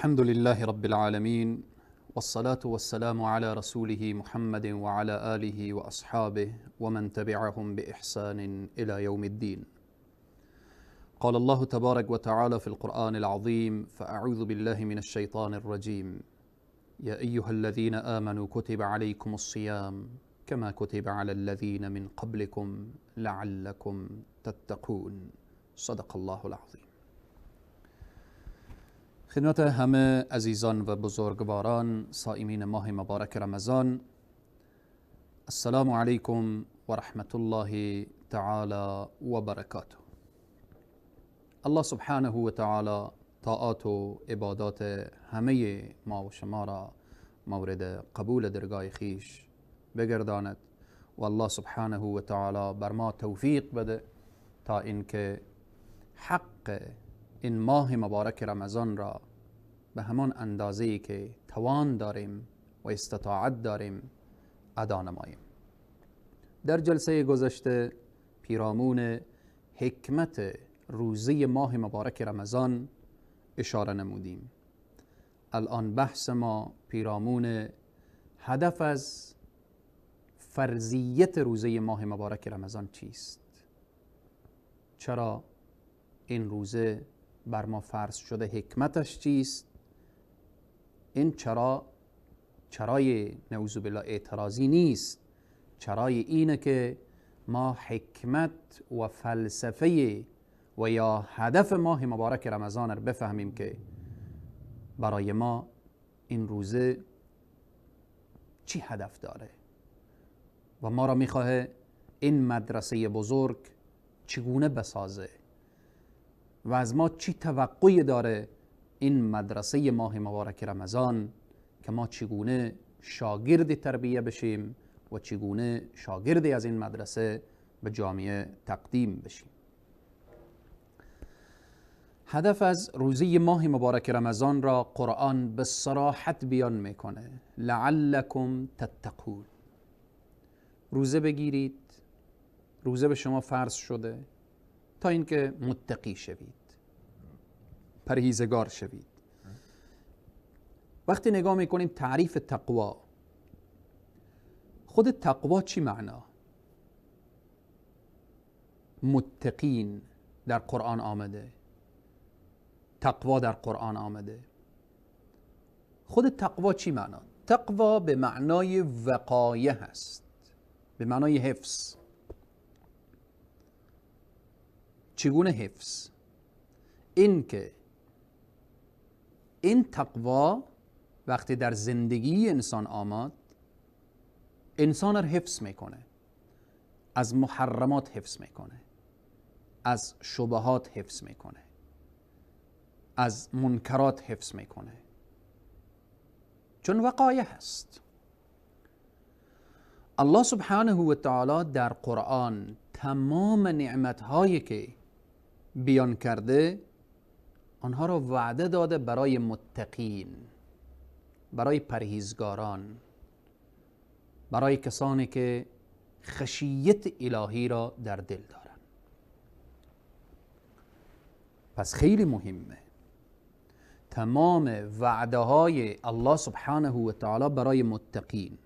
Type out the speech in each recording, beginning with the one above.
الحمد لله رب العالمين، والصلاة والسلام على رسوله محمد وعلى آله وأصحابه ومن تبعهم بإحسان إلى يوم الدين. قال الله تبارك وتعالى في القرآن العظيم: فأعوذ بالله من الشيطان الرجيم، يا أيها الذين آمنوا كتب عليكم الصيام كما كتب على الذين من قبلكم لعلكم تتقون. صدق الله العظیم. خدمت همه عزیزان و بزرگواران صائمین ماه مبارک رمضان، السلام علیکم و رحمت الله تعالی و برکاته. الله سبحانه و تعالی طاعات و عبادات همه ما و شما را مورد قبول درگاه خیش بگرداند و الله سبحانه و تعالی بر ما توفیق بده تا اینکه حق این ماه مبارک رمضان را به همان اندازه‌ای که توان داریم و استطاعت داریم ادا نماییم. در جلسه گذشته پیرامون حکمت روزه ماه مبارک رمضان اشاره نمودیم. الان بحث ما پیرامون هدف از فرضیت روزه ماه مبارک رمضان چیست؟ چرا این روزه بر ما فرض شده؟ حکمتش چیست؟ این چرای نعوذ بالله اعتراضی نیست، چرای اینه که ما حکمت و فلسفه و یا هدف ماه مبارک رمضان رو بفهمیم که برای ما این روزه چی هدف داره و ما را میخواه این مدرسه بزرگ چگونه بسازه و از ما چی توقعی داره این مدرسه ماه مبارک رمضان که ما چگونه شاگرد تربیه بشیم و چگونه شاگردی از این مدرسه به جامعه تقدیم بشیم. هدف از روزه ماه مبارک رمضان را قرآن به صراحت بیان میکنه: لعلکم تتقون. روزه بگیرید، روزه به شما فرض شده تا اینکه متقی شوید، پرهیزگار شوید. وقتی نگاه میکنیم تعریف تقوا، خود تقوا چی معنا؟ متقین در قرآن آمده، تقوا در قرآن آمده. خود تقوا چی معنا؟ تقوا به معنای وقایه هست، به معنای حفظ. چگونه حفظ؟ این که این تقوا وقتی در زندگی انسان آمد، انسان را حفظ میکنه، از محرمات حفظ میکنه، از شبهات حفظ میکنه، از منکرات حفظ میکنه، چون وقایه هست. الله سبحانه و تعالی در قرآن تمام نعمتهایی که بیان کرده آنها را وعده داده برای متقین، برای پرهیزگاران، برای کسانی که خشیت الهی را در دل دارند. پس خیلی مهمه تمام وعده های الله سبحانه و تعالی برای متقین،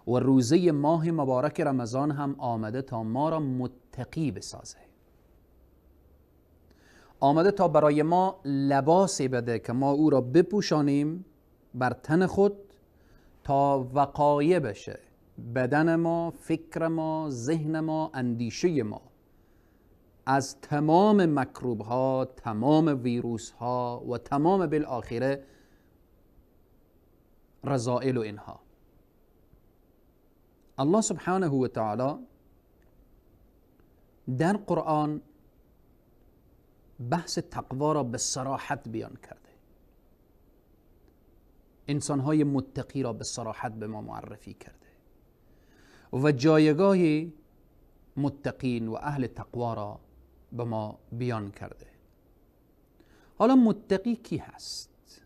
و روزه ماه مبارک رمضان هم آمده تا ما را متقی بسازه، آمده تا برای ما لباسی بده که ما او را بپوشانیم بر تن خود تا وقایه بشه بدن ما، فکر ما، ذهن ما، اندیشه ما از تمام مکروب ها، تمام ویروس ها و تمام بالآخره رذائل و اینها. الله سبحانه و تعالی در قرآن بحث تقوا را به صراحت بیان کرده، انسانهای متقی را به صراحت به ما معرفی کرده و جایگاه متقین و اهل تقوا را به ما بیان کرده. حالا متقی کی هست؟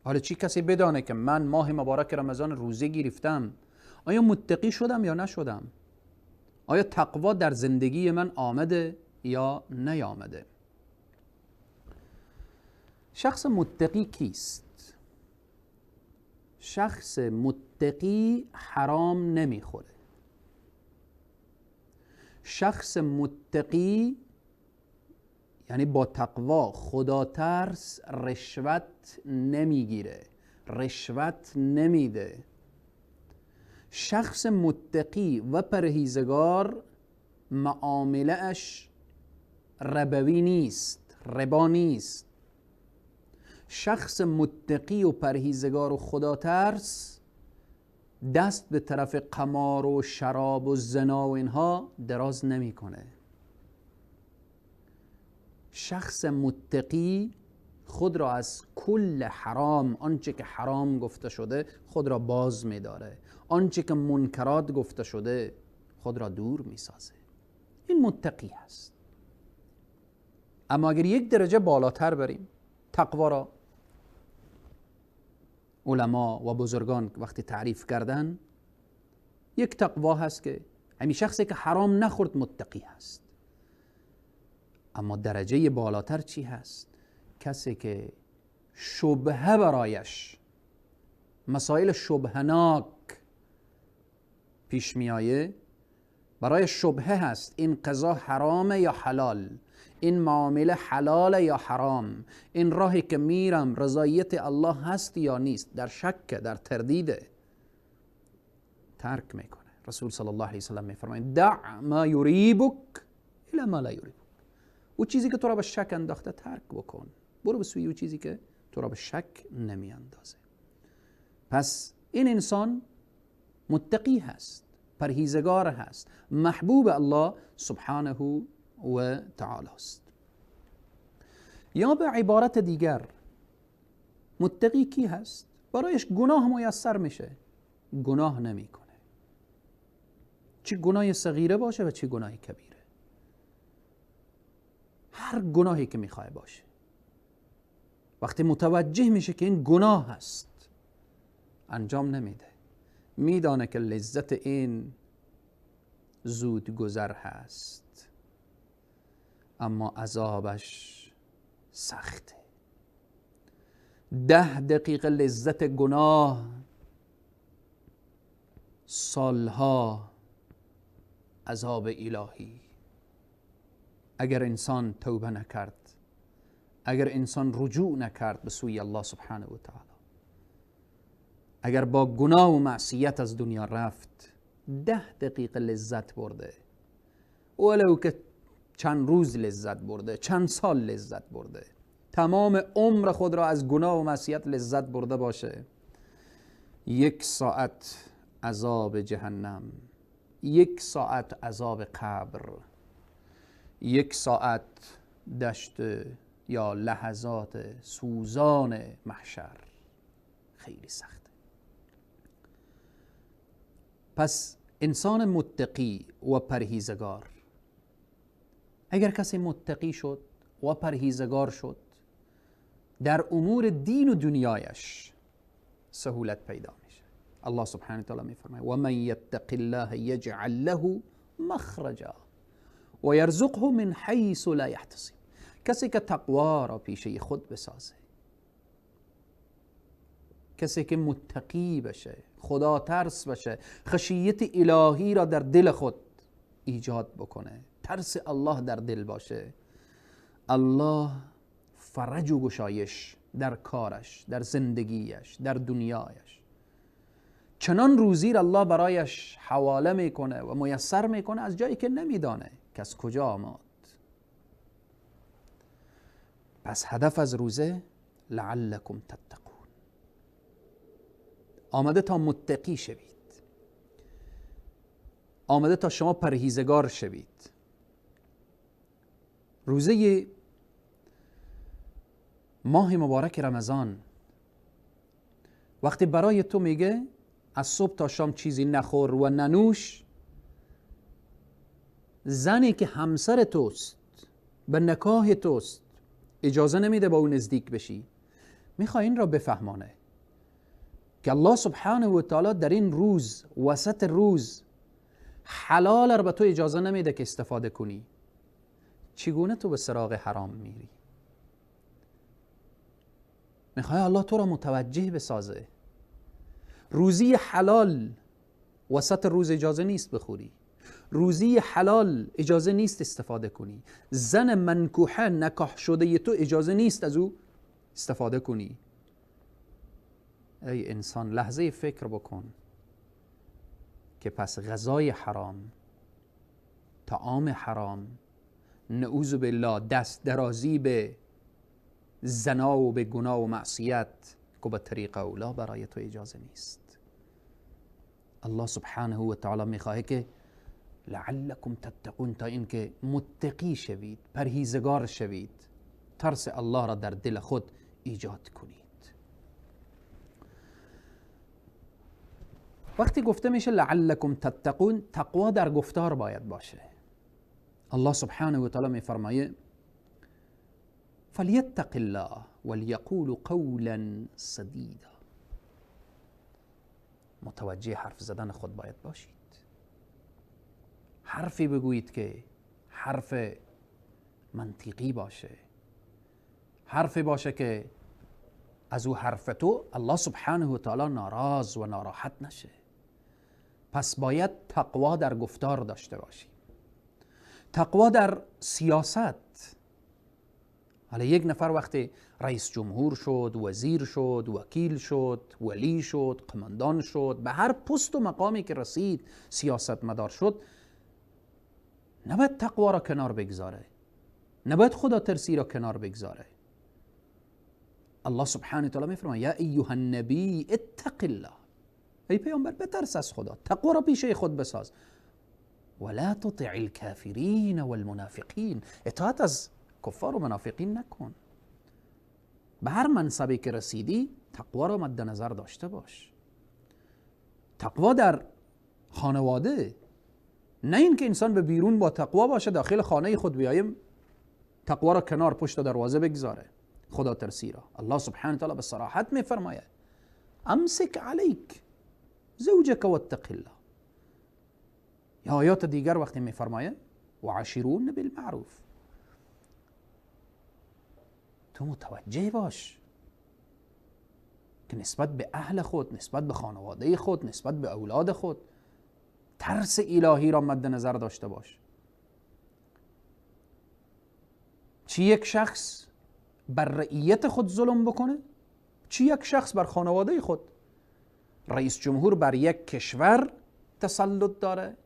حالا چی کسی بدانه که من ماه مبارک رمضان روزه گرفتم، آیا متقی شدم یا نشدم؟ آیا تقوا در زندگی من آمده یا نیامده؟ شخص متقی کیست؟ شخص متقی حرام نمیخوره. شخص متقی یعنی با تقوا، خدا ترس، رشوت نمیگیره، رشوت نمیده. شخص متقی و پرهیزگار معامله اش ربوی نیست، ربا نیست. شخص متقی و پرهیزگار و خدا ترس دست به طرف قمار و شراب و زنا و اینها دراز نمیکنه. شخص متقی خود را از کل حرام، آنچه که حرام گفته شده خود را باز می‌داره، آنچه که منکرات گفته شده خود را دور می‌سازه. این متقی هست. اما اگر یک درجه بالاتر بریم، تقوا را علما و بزرگان وقتی تعریف کردن، یک تقوا هست که همین شخصی که حرام نخورد متقی هست. اما درجه بالاتر چی هست؟ کسی که شبهه برایش، مسائل شبهناک پیش میایه، برای شبهه هست، این قضا حرامه یا حلال، این معامله حلال یا حرام، این راهی که میرم رضایت الله هست یا نیست، در شک، در تردیده، ترک میکنه. رسول صلی الله علیه وسلم میفرمایند دع ما یریبک الی ما لا یریبک. او چیزی که تو را به شک انداخته ترک بکن، برو به سوی او چیزی که تو را به شک نمی اندازه. پس این انسان متقی هست، پرهیزگار هست، محبوب الله سبحانه و تعالی است. یا به عبارت دیگر متقی کی هست؟ برایش گناه میسر میشه، گناه نمیکنه، چه گناه صغیره باشه و چه گناه کبیره، هر گناهی که میخواه باشه، وقتی متوجه میشه که این گناه هست انجام نمیده، میدانه که لذت این زود گذر هست اما عذابش سخته. 10 دقیقه لذت گناه، سالها عذاب الهی. اگر انسان توبه نکرد، اگر انسان رجوع نکرد به سوی الله سبحانه و تعالی، اگر با گناه و معصیت از دنیا رفت، 10 دقیقه لذت برده، ولو که چند روز لذت برده، چند سال لذت برده، تمام عمر خود را از گناه و معصیت لذت برده باشه، 1 ساعت عذاب جهنم، 1 ساعت عذاب قبر، 1 ساعت دشت یا لحظات سوزان محشر، خیلی سخته. پس انسان متقی و پرهیزگار، اگر کسی متقی شد و پرهیزگار شد، در امور دین و دنیایش سهولت پیدا میشه. الله سبحانه و تعالی میفرماید و من یتق الله یجعل له مخرجا و یرزقه من حیث لا یحتسب. کسی که تقوا را پیشه خود بسازه، کسی که متقی بشه، خدا ترس بشه، خشیت الهی را در دل خود ایجاد بکنه، ترس الله در دل باشه، الله فرج و گشایش در کارش، در زندگیش، در دنیایش، چنان روزی را الله برایش حواله میکنه و میسر میکنه از جایی که نمیدانه که از کجا آمد. پس هدف از روزه لعلکم تتقون، آمده تا متقی شوید، آمده تا شما پرهیزگار شوید. روزه ماه مبارک رمضان وقتی برای تو میگه از صبح تا شام چیزی نخور و ننوش، زنی که همسر توست، به نکاح توست، اجازه نمیده با او نزدیک بشی، میخوای این را بفهمانه که الله سبحانه و تعالی در این روز، وسط روز، حلال را به تو اجازه نمیده که استفاده کنی. چگونه تو به سراغ حرام میری؟ میخواه الله تو را متوجه بسازه. روزی حلال وسط روز اجازه نیست بخوری، روزی حلال اجازه نیست استفاده کنی، زن منکوحه نکاح شده تو اجازه نیست از او استفاده کنی. ای انسان لحظه فکر بکن که پس غذای حرام، طعام حرام، نعوذ بالله دست درازی به زنا و به گناه و معصیت که به طریق اولا برای تو اجازه نیست. الله سبحانه و تعالی میخواه که لعلکم تتقون، تا اینکه متقی شوید، پرهیزگار شوید، ترس الله را در دل خود ایجاد کنید. وقتی گفته میشه لعلکم تتقون، تقوا در گفتار باید باشه. الله سبحانه و تعالی میفرمایه فلیتق الله ولیقول قولا سدیدا. متوجه حرف زدن خود باید باشید. حرفی بگویید که حرف منطقی باشه، حرفی باشه که از او حرف تو الله سبحانه و تعالی ناراض و ناراحت نشه. پس باید تقوا در گفتار داشته باشی، تقوا در سیاست. حالا یک نفر وقتی رئیس جمهور شد، وزیر شد، وکیل شد، ولی شد، قماندان شد، به هر پست و مقامی که رسید، سیاست مدار شد، نباید تقوا را کنار بگذاره، نباید خدا ترسی را کنار بگذاره. الله سبحانه وتعالی میفرماید یا ایها النبی اتق الله، ای پیامبر بترس از خدا، تقوا را پیشه خود بساز. ولا تطع الكافرین والمنافقین، اطاعت از کفار و منافقین نکن. به هر منصبی که رسیدی تقوا را مد نظر داشته باش. تقوا در خانواده، نه اینکه انسان به بیرون با تقوا باشه، داخل خانه خود بیایم تقوا را کنار پشت دروازه بگذاره، خدا ترسی را. الله سبحانه وتعالی به صراحت میفرماید امسک علیک زوجک واتق الله. یا آیات دیگر وقتی میفرماید وعاشرون بالمعروف، تو متوجه باش که نسبت به اهل خود، نسبت به خانواده خود، نسبت به اولاد خود ترس الهی را مد نظر داشته باش. چی یک شخص بر رعیت خود ظلم بکنه، چی یک شخص بر خانواده خود. رئیس جمهور بر یک کشور تسلط داره،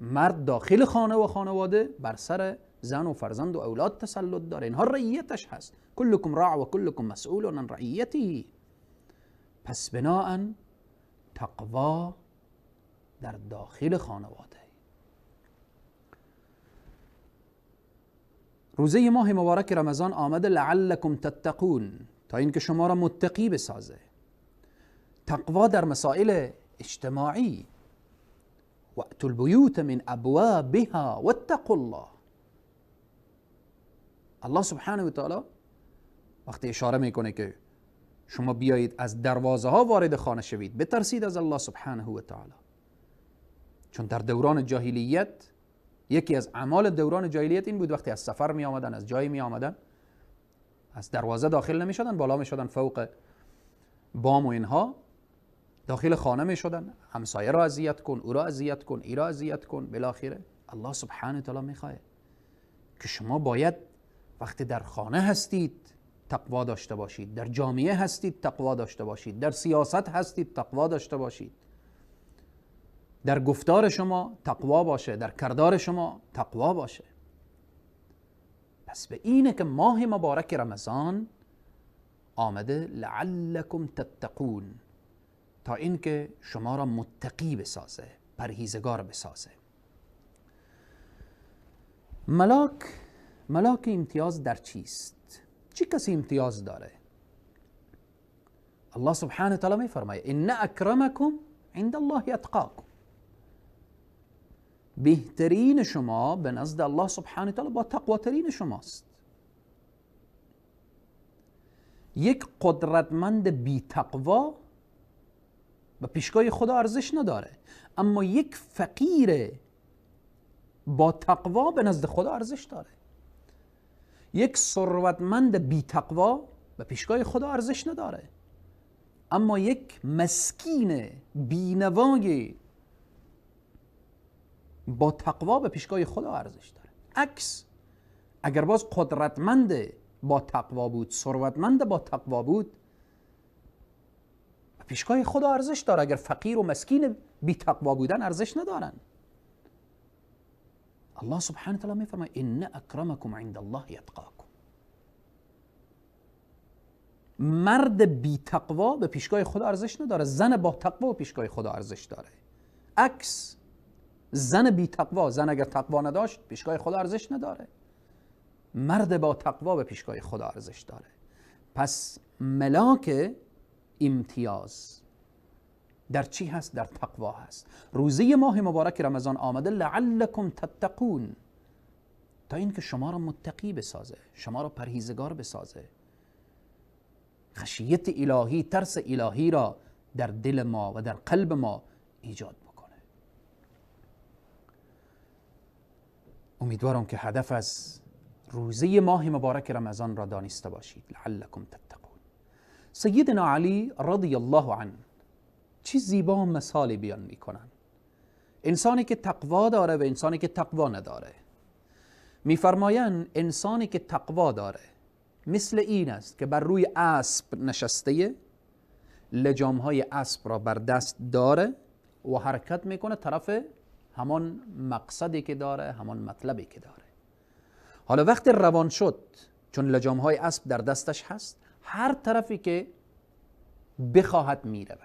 مرد داخل خانه و خانواده بر سر زن و فرزند و اولاد تسلط داره، اینها رعیتش هست. کلکم راع و کلکم مسئول عن رعیته. پس بناءً تقوا در داخل خانواده. روزه ماه مبارک رمضان آمده لعلکم تتقون، تا اینکه شما را متقی بسازه. تقوا در مسائل اجتماعی، وأتوا البیوت من ابوابها واتقوا الله. الله سبحانه و تعالی وقتی اشاره میکنه که شما بیایید از دروازه ها وارد خانه شوید، بترسید از الله سبحانه و تعالی. چون در دوران جاهلیت یکی از اعمال دوران جاهلیت این بود، وقتی از سفر می آمدن، از جایی می آمدن، از دروازه داخل نمی شدن، بالا می شدن فوق بام و اینها، داخل خانه می شدن، همسایه را اذیت کن، او را اذیت کن، ای را اذیت کن. بالاخره الله سبحانه و تعالی می خواهد که شما باید وقتی در خانه هستید تقوا داشته باشید، در جامعه هستید تقوا داشته باشید، در سیاست هستید تقوا داشته باشید، در گفتار شما تقوا باشه، در کردار شما تقوا باشه. پس به اینه که ماه مبارک رمضان آمده لعلکم تتقون، تا اینکه شما را متقی بسازه، پرهیزگار بسازه. ملاک امتیاز در چیست؟ چه کسی امتیاز داره؟ الله سبحانه وتعالی میفرماید ان اکرمکم عند الله اتقاکم. بهترین شما به نزد الله سبحانه وتعالی با تقواترین شماست. یک قدرتمند بی تقوا به پیشگاه خدا ارزش نداره، اما یک فقیر با تقوا به نزد خدا ارزش داره. یک ثروتمند بی تقوا به پیشگاه خدا ارزش نداره، اما یک مسکین بینوای با تقوا به پیشگاه خدا ارزش داره. عکس، اگر باز قدرتمند با تقوا بود، ثروتمند با تقوا بود، به پیشگاه خدا ارزش داره. اگر فقیر و مسکین بی تقوا بودن ارزش ندارن. الله سبحانه وتعالی میفرماید ان اکرمکم عند الله اتقاکم. مرد بی تقوا به پیشگاه خدا ارزش نداره، زن با تقوا به پیشگاه خدا ارزش داره. عکس، زن بی تقوا، زن اگر تقوا نداشت پیشگاه خدا ارزش نداره، مرد با تقوا به پیشگاه خدا ارزش داره. پس ملاک امتیاز در چی هست؟ در تقوا هست. روزه ماه مبارک رمضان آمده لعلکم تتقون، تا اینکه شما را متقی بسازه، شما را پرهیزگار بسازه، خشیت الهی، ترس الهی را در دل ما و در قلب ما ایجاد بکنه. امیدوارم که هدف از روزه ماه مبارک رمضان را دانسته باشید. لعلکم تتقون. سیدنا علی رضی الله عنه چه زیبا مثالی بیان میکنن، انسانی که تقوا داره و انسانی که تقوا نداره. میفرمایند انسانی که تقوا داره مثل این است که بر روی اسب نشسته، لجامهای اسب را بر دست داره و حرکت میکنه طرف همان مقصدی که داره، همان مطلبی که داره. حالا وقتی روان شد، چون لجامهای اسب در دستش هست، هر طرفی که بخواهد میرود.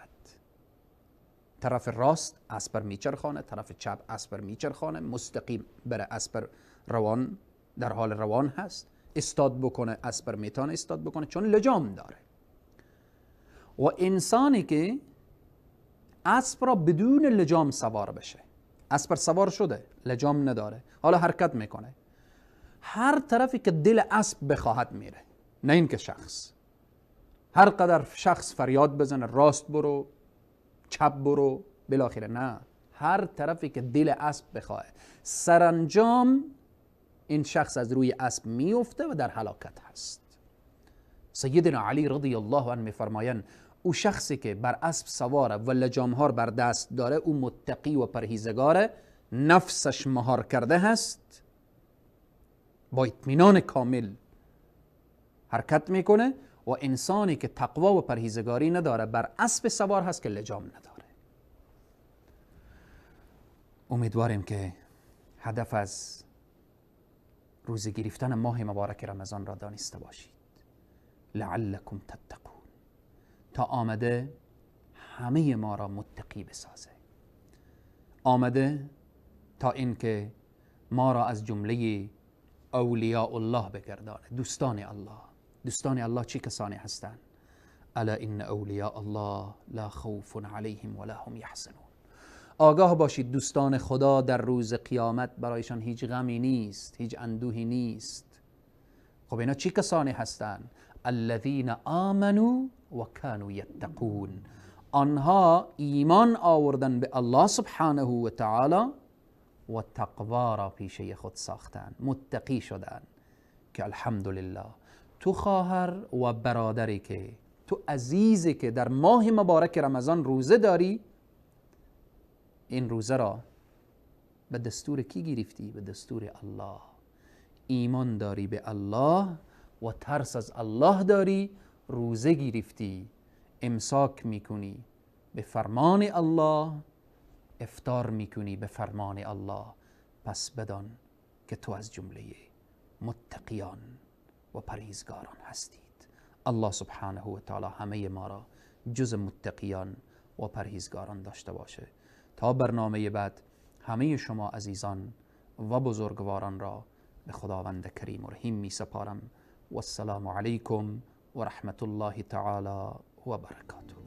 طرف راست اسب میچرخانه، طرف چپ اسب میچرخانه، مستقیم بره اسب روان، در حال روان هست، استاد بکنه اسب میتونه استاد بکنه چون لجام داره. و انسانی که اسب را بدون لجام سوار بشه، اسب سوار شده لجام نداره، حالا حرکت میکنه، هر طرفی که دل اسب بخواهد میره، نه اینکه شخص. هر قدر شخص فریاد بزنه راست برو چپ برو بالاخره، نه، هر طرفی که دل اسب بخواه، سرانجام این شخص از روی اسب میفته و در هلاکت هست. سیدنا علی رضی الله عنه میفرمایند او شخصی که بر اسب سواره و لجامها بر دست داره، او متقی و پرهیزگاره، نفسش مهار کرده هست، با اطمینان کامل حرکت میکنه. و انسانی که تقوا و پرهیزگاری نداره بر اسب سوار هست که لجام نداره. امیدواریم که هدف از روزه گرفتن ماه مبارک رمضان را دانسته باشید. لعلکم تتقون، تا آمده همه ما را متقی بسازه، آمده تا اینکه ما را از جمله اولیاء الله بگردانه، دوستان الله. دوستان الله چه کسانی هستند؟ الا ان اولیاء الله لا خوف علیهم ولا هم یحزنون. آگاه باشید دوستان خدا در روز قیامت برایشان هیچ غمی نیست، هیچ اندوهی نیست. خب اینا چه کسانی هستند؟ الذین آمنوا و کانوا یتقون. آنها ایمان آوردن به الله سبحانه و تعالی و تقوا را پیشه خود ساختند، متقی شدند که الحمدلله. تو خواهر و برادری که تو عزیزی که در ماه مبارک رمضان روزه داری، این روزه را به دستور کی گرفتی؟ به دستور الله. ایمان داری به الله و ترس از الله داری، روزه گرفتی، امساک میکنی به فرمان الله، افطار میکنی به فرمان الله. پس بدان که تو از جمله متقیان و پرهیزگاران هستید. الله سبحانه و تعالی همه ما را جز متقیان و پرهیزگاران داشته باشه. تا برنامه بعد همه شما عزیزان و بزرگواران را به خداوند کریم و رحیم می سپارم. و السلام علیکم و رحمت الله تعالی و برکاته.